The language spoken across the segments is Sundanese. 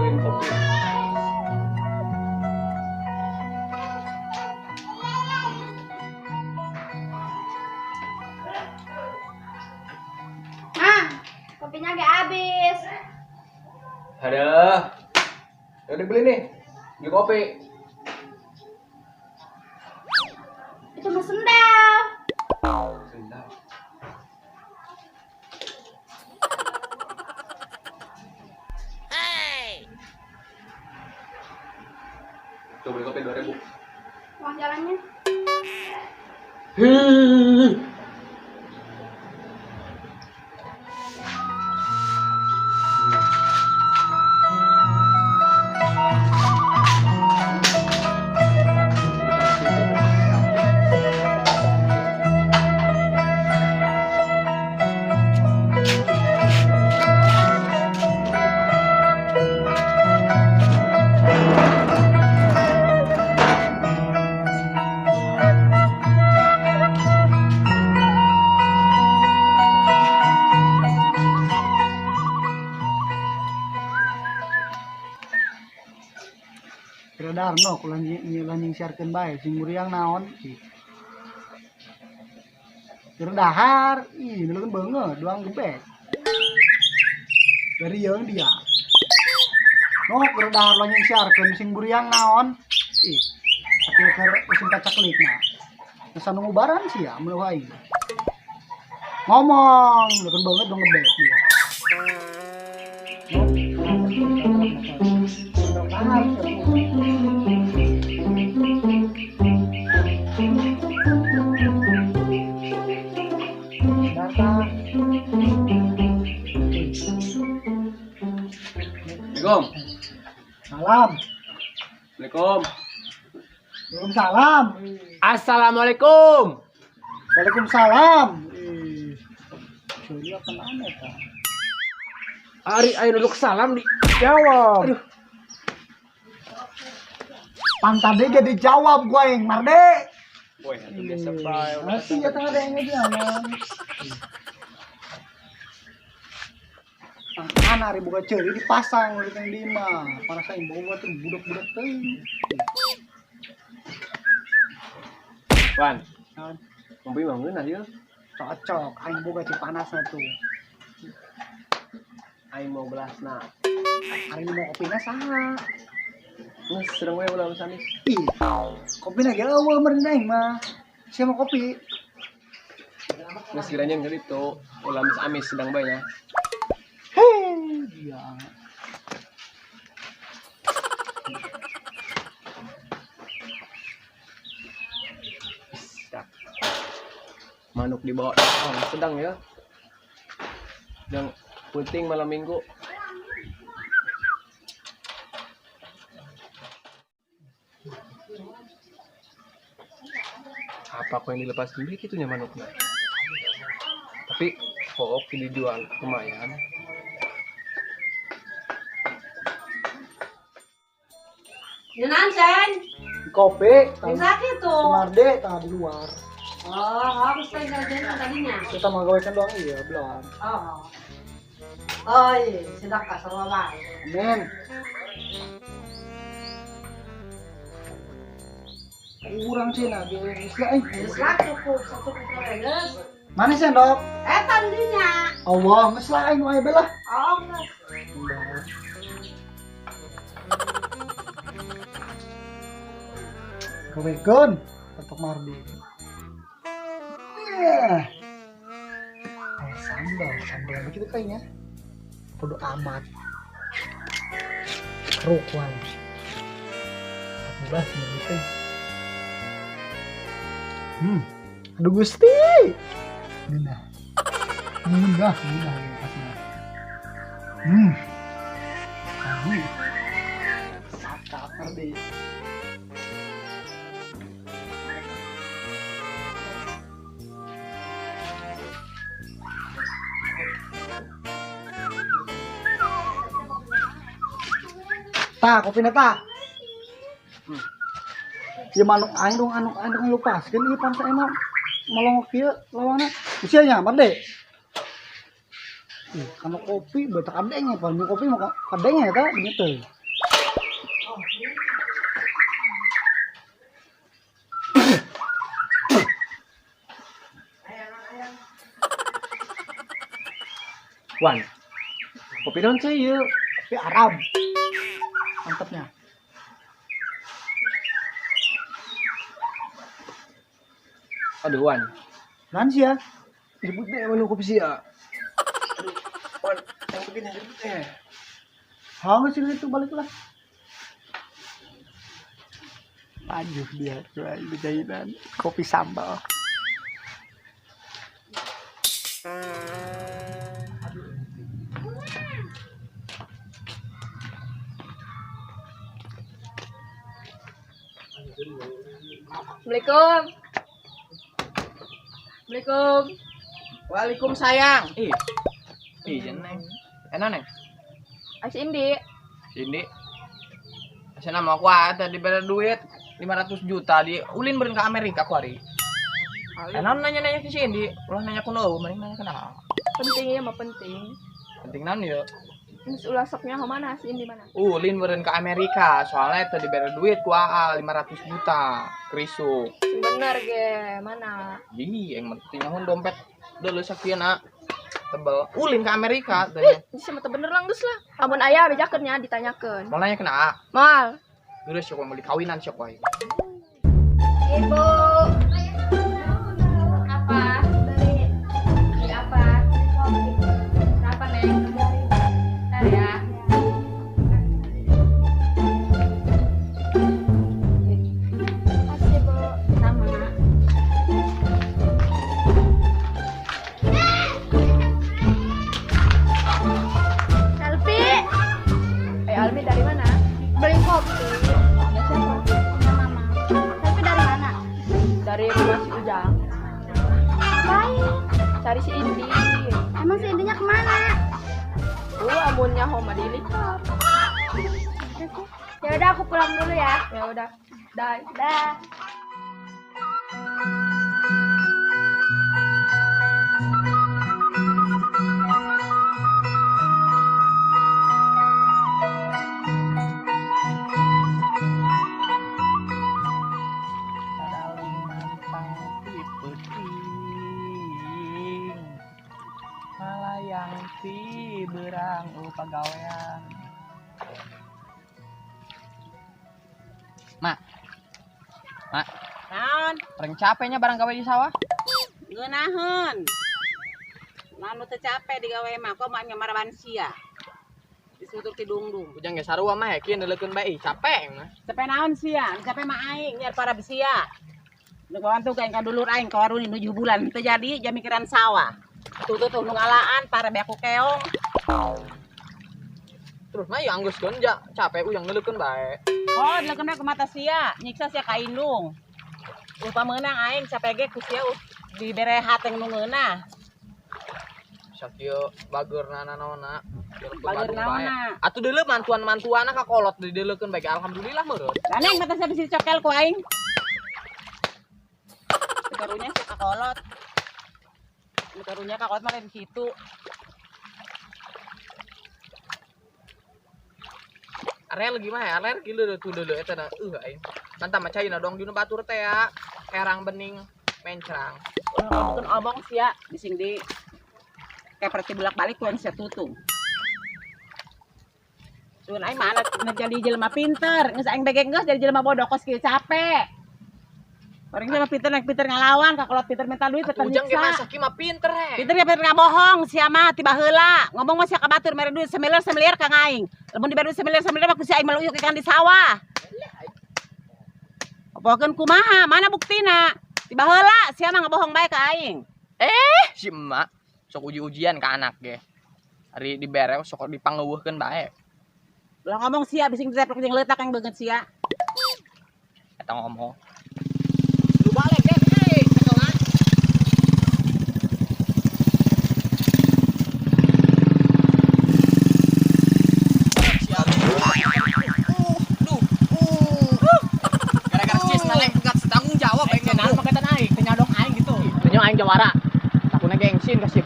Nyodongin kopi. Nah, kopinya agak habis. Aduh. Udah beli nih. Beli kopi. Itu mah sendal. Sendal. Hey. Tuh beli kopi 2000. Uang jalannya. Darno kula nying siarkeun bae sing muriang naon. Keur dahar, ih nulungan beungeut doang gebek. Dari yeung dia. No keur dahar lo nying siarkeun sing muriang naon. Ih, sakieu keur usim pacaklikna. Geus anu ngubaran sia mun aing. Ngomong, nulungan beungeut dong gebek dia. Assalamualaikum. Salam. Assalamualaikum. Waalaikumsalam. Assalamualaikum. Waalaikumsalam. Surya kemana ta? Ari ayo duduk salam dijawab. Aduh. Pantan dia jadi jawab gua yang marde. Woi, itu biasa bae. Masih ya tengah ada yang dia. Anak ribu kecil dipasang di yang lima. Para saya bawa tuh budak-budak teuing. Wan. Kopi mah ngeunah ieu. Cocok, aing boga cipanasna tuh. Aing mau belasna. Hari ini mau kopina saha? Geus sedang we ulah sanis. Ih, kopina ge eueuh meureun aing mah. Sia mau kopi. Geus kiranya geus itu ulah amis sedang bae nya. Hei, dia. Manuk dibawa oh, sedang ya. Yang penting malam minggu. Apa kok yang dilepas sendiri gitunya manuknya? Tapi kok dijual lumayan. Yunan, Sen. Kopi. Sakit tuh. Marde tengah di luar. Oh, harus saya kerjain tadinya. Kita mau gawekan doang iya, belum. Oh. Oh iya, sedekah sama bae. Amin. Kurang sih nah, geus lah eh. Geus lah cukup satu cukup geus. Mana sendok? Eta dinya. Allah, geus lah aing wae lah. Oh, geus. Gawekeun untuk Mardi. Sambal, sambal begitu kayaknya. Bodo amat. Keruk wae. Udah gitu. Aduh Gusti. Ngeunah. Ngeunah, ngeunah ya pasnya. Aduh. Sakap Mardi. Ta, kopi na ta. Ya manuk aing dong, anuk aing dong lupaskeun ieu pan saena melongok kieu lawanna. Usianya, Marde. Ih, kana kopi bae kadenge pan kopi mah kadenge eta begitu. Wan. Kopi naon sih ieu? Kopi Arab. Mantapnya. Aduh, Wan. Naon sih ya? Ribut deh mana kopi sia. Aduh, Wan, yang begini ribut deh. Hangus sih itu balik lah. Lanjut dia jahitan kopi sambal. Assalamualaikum. Assalamualaikum. Waalaikumsalam. Ih. Ih, jeneng. Enak neng. As Indi. Sini. Saya nama aku ada diberi duit 500 juta di ulin beren ke Amerika aku hari. Enak nanya-nanya ke sini, ulah nanya kuno, mending nanya kenal. Penting ya mah penting. Penting naon ya? Terus ulah soknya ho mana si Indi mana? Ulin beren ke Amerika, soalnya tadi diberi duit ku AA 500 juta. Krisuk. Bener ge, mana? Ih, yang penting nahun dompet dulu sakieu na tebel. Ulin ke Amerika tadi. Bisa mah bener lah geus lah. Amun aya bejakeun nya ditanyakeun. Mau nanya kena A. Moal. Geus sok mau dikawinan sok wae. Ibu. Apa? Beli. Beli apa? Kopi. Berapa, Neng? Bentar ya. Makasih, Bu. Sama. Selfie. Almi dari mana? Beli kopi. Ada siapa? Sama mama. Selfie dari mana? Dari rumah si Ujang. Baik. Cari si Indi. Emang si Indinya kemana? Amunnya ho mah dilikap. Ya udah aku pulang dulu ya. Ya udah. Dah. Dah. Malayang ti berang pagawean. Mak. Mak, Naon? paling capeknya barang gawe di sawah. Ngeunaheun. Manu teu capek digawe mah kok mah maraban sia. Disutur ti dungdung. Ujang ge sarua mah hekin neulekeun bae, capek mah. Capek naon sia? Nu capek mah aing nyiar para sia. Nu kawantu ka dulur aing ka waruni 7 bulan teu jadi jam mikiran sawah. Tuh tuh tuh nu ngalaan para beak ku keong. Terus mah ya anggeus ja capek ujang neulekeun bae. Oh, dileukeun bae ku mata sia, nyiksa sia ka indung. Upah meunang aing capek ge ku sia dibere hateng nu ngeunah. Sakieu bageurna nanaonna. Bager naonna? Atuh deuleu mantuan-mantuana ka kolot dideulekeun bae alhamdulillah meureun. Lah neng mata sia bisi cokel ku aing. Karunya sia ka kolot. Karunya ka kolot mah lain kitu. Arel gimana? Arel gila tuh deuleu eta na aing. Mantap mah caina dong dina batur teh ya. Herang bening mencrang. Ulah ngomongkeun obong sia bising di keprek bolak-balik ku yang sia tutung. Cuman aing mah anak jadi jelema pinter, geus aing bege geus jadi jelema bodoh kos kieu capek. Orang jelema pinter naik pinter ngalawan, ka kolot pinter minta duit pinter Ujang ge nyiksa. masa mah pinter he. Pinter ya pinter ngabohong sia mah tiba heula. Ngomong mah sia ka batur mere duit semilir semilir ka aing. Lamun dibere duit semilir semilir mah ku si aing meluyuk ikan di sawah. Opokeun kumaha? Mana buktina? Tiba heula sia mah ngabohong bae ka aing. Si emak sok uji-ujian ka anak ge. Ari dibere sok dipangeuweuhkeun bae. Ulah ngomong sia bising diteplok jeung leutak yang beungeut sia. Eta ngomong. Lu balik deh, hei, sekolah. Gara-gara cis naleng pegat setanggung jawab aing mah. Naon paketan aing, teu nyadok aing gitu. Teu aing jawara. Takuna gengsin ka sia.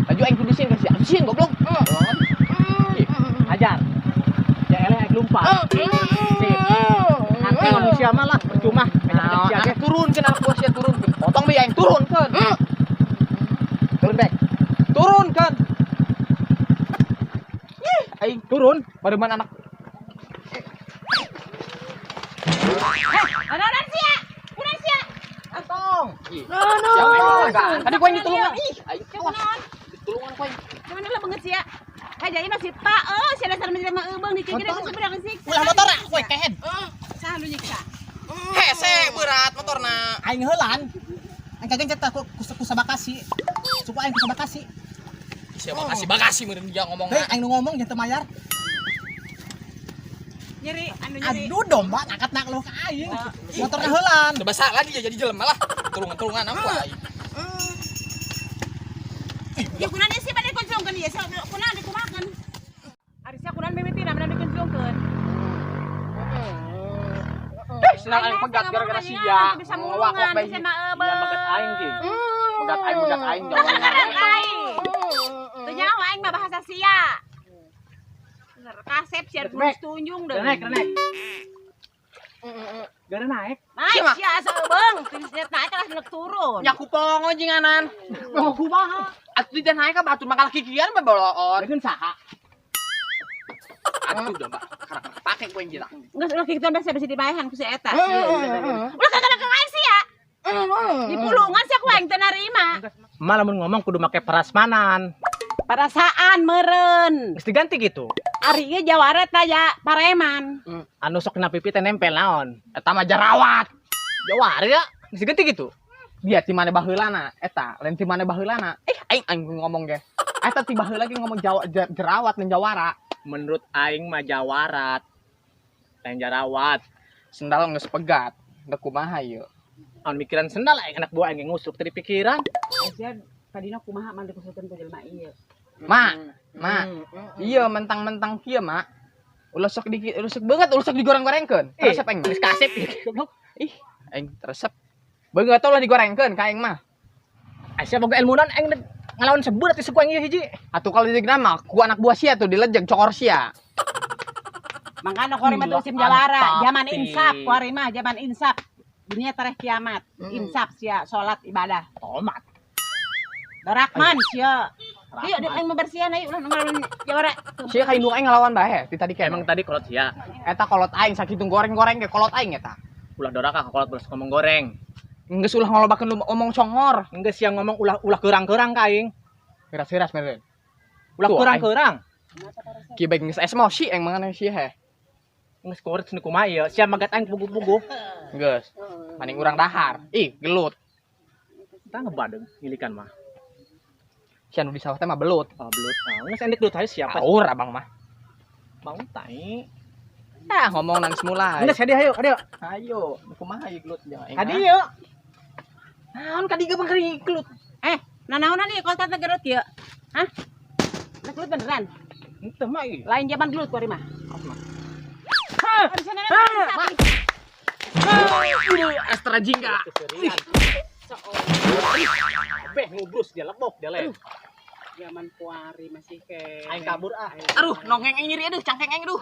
Laju aing kudu sin ka sia. Sin goblok. Kuat. Sip. Nanti ngomong siapa lah, percuma. Nah, anak turun kan anak buah sia turun. Potong be aing turun kan. Turun bek. Turun kan. Ih, aing Turun. Pademan anak. Anak sia. Kunaon sia? Tong. No no. Tadi ku aing ditulungan. Ih, aing Kunaon? Ditulungan ku aing. Kunaon lah banget sia. Kayak jadi masih pak, oh, sia dasar menjelma eubeng dikira geus berang siksa. Ulah motor ah, kowe kehed. Saha nu nyiksa? Hese berat motorna. Aing heulan. Aing kageng cetak ku ku sabakasi. Suku aing ku sabakasi. Sia bakasi bakasi meureun dia ngomong. Hei, aing nu ngomong jangan teu mayar. Nyeri, anu nyeri. Aduh domba ngangkat nak lu ka aing. Motorna heulan. Teu basa lagi ya jadi jelema lah. Tulungan-tulungan aku aing. Ya kunaon sih pada dikuncungkeun ieu, kunaon dikumakeun? Ari sia kunaon mimitina mana dikuncungkeun? Eh, senang aing pegat gara-gara sia. Bisa mulungan, bisa mah eubeng. Iya, pegat aing ki. Pegat aing Lah kadang aing. Teu nyaho aing mah bahasa sia. Kasep sia tulus tunjung deui. Naik, naik. Gara naik. Naik sia asa eubeng, tulis naik kalah nek turun. Nya ku pongo jinganan. Mau kumaha? Atuh teh naik ka batur mangkal kikian bae boloon. Dengan saha? Atuh domba karak pake ku aing jitak. Geus ulah kitu bisa bisa dibayahan ku si eta. Ulah kadang aing sia. Di pulungan sia ku aing teu narima. Malah mun ngomong kudu make prasmanan. Perasaan meureun. Geus diganti gitu. Ari ieu jawara tah ya pareman. Anu sok na pipi teh nempel naon. Eta mah jerawat. Jawara ya, geus diganti gitu. Dia ti mane baheulana eta, lain ti mane baheulana. Eh, aing aing ngomong ge. Eta ti baheula ge ngomong Jawa, jerawat lain jawara. Menurut aing mah jawarat. Lain jarawat. Sendal geus pegat. Dek kumaha ieu? Anu mikiran sendal aing anak buah aing ngusuk tadi pikiran. Sia tadina kumaha mah dikusulkeun ku jelema ieu. Ma, ma. Iya mentang-mentang kieu, Ma. Ulah sok dikit, ulah sok banget, ulah sok digoreng-gorengkeun. Resep aing. Geus kasep ieu goblok. Ih, aing resep. Beungeut ulah digorengkeun ka aing mah. Sia boga ilmu naon aing ngalawan sebut atuh suku aing ieu hiji. Atuh kalau di mah ku anak buah sia tuh dilejeg cokor sia. Mangkana kuari mah musim jawara, zaman insaf kuari mah zaman insaf. Dunia tereh kiamat. Insaf sia salat ibadah. Tomat. Dorakman sia. Ayo dek aing membersihan ayo ulah ngalawan jawara. Sia ka indung aing ngalawan bae ti tadi Emang keneh. tadi kolot sia. Eta kolot aing sakitu goreng-goreng ge kolot aing eta. Ulah doraka ka kolot terus ngomong goreng. Geus ulah ngolobakeun lu omong congor. Geus sia ngomong ulah keurang-keurang ka aing. Keras-keras meureun. Ulah Tuh, keurang-keurang. Kieu bae geus emosi aing mangana sia heh. Geus kurit seni kumaha ieu. Sia magat aing puguh-puguh. Geus. Maning urang dahar. Ih, gelut. Tah ngebadeung ngilikan mah. Sia nu di sawah teh mah belut. Oh, belut. Nah, geus endek duit hayu siapa? Aur abang mah. Mau tai. Ah, ngomong nangis mulai. Geus hadiah hayu, hadiah. Ayo, kumaha ieu gelut jeung aing. Hadiah. Naon ka dieu bang gelut? Eh, nanaonan ieu kolot teh gelut ieu? Hah? Lah gelut beneran? Henteu mah ieu. Lain zaman gelut kuari mah. Hah. Ari sana insaf. Astra jingga. Beh ngubrus dia lebok dia le. Zaman kuari masih ke. Aing kabur ah. Aduh, nongeng aing nyeri aduh, cangkeng aing aduh.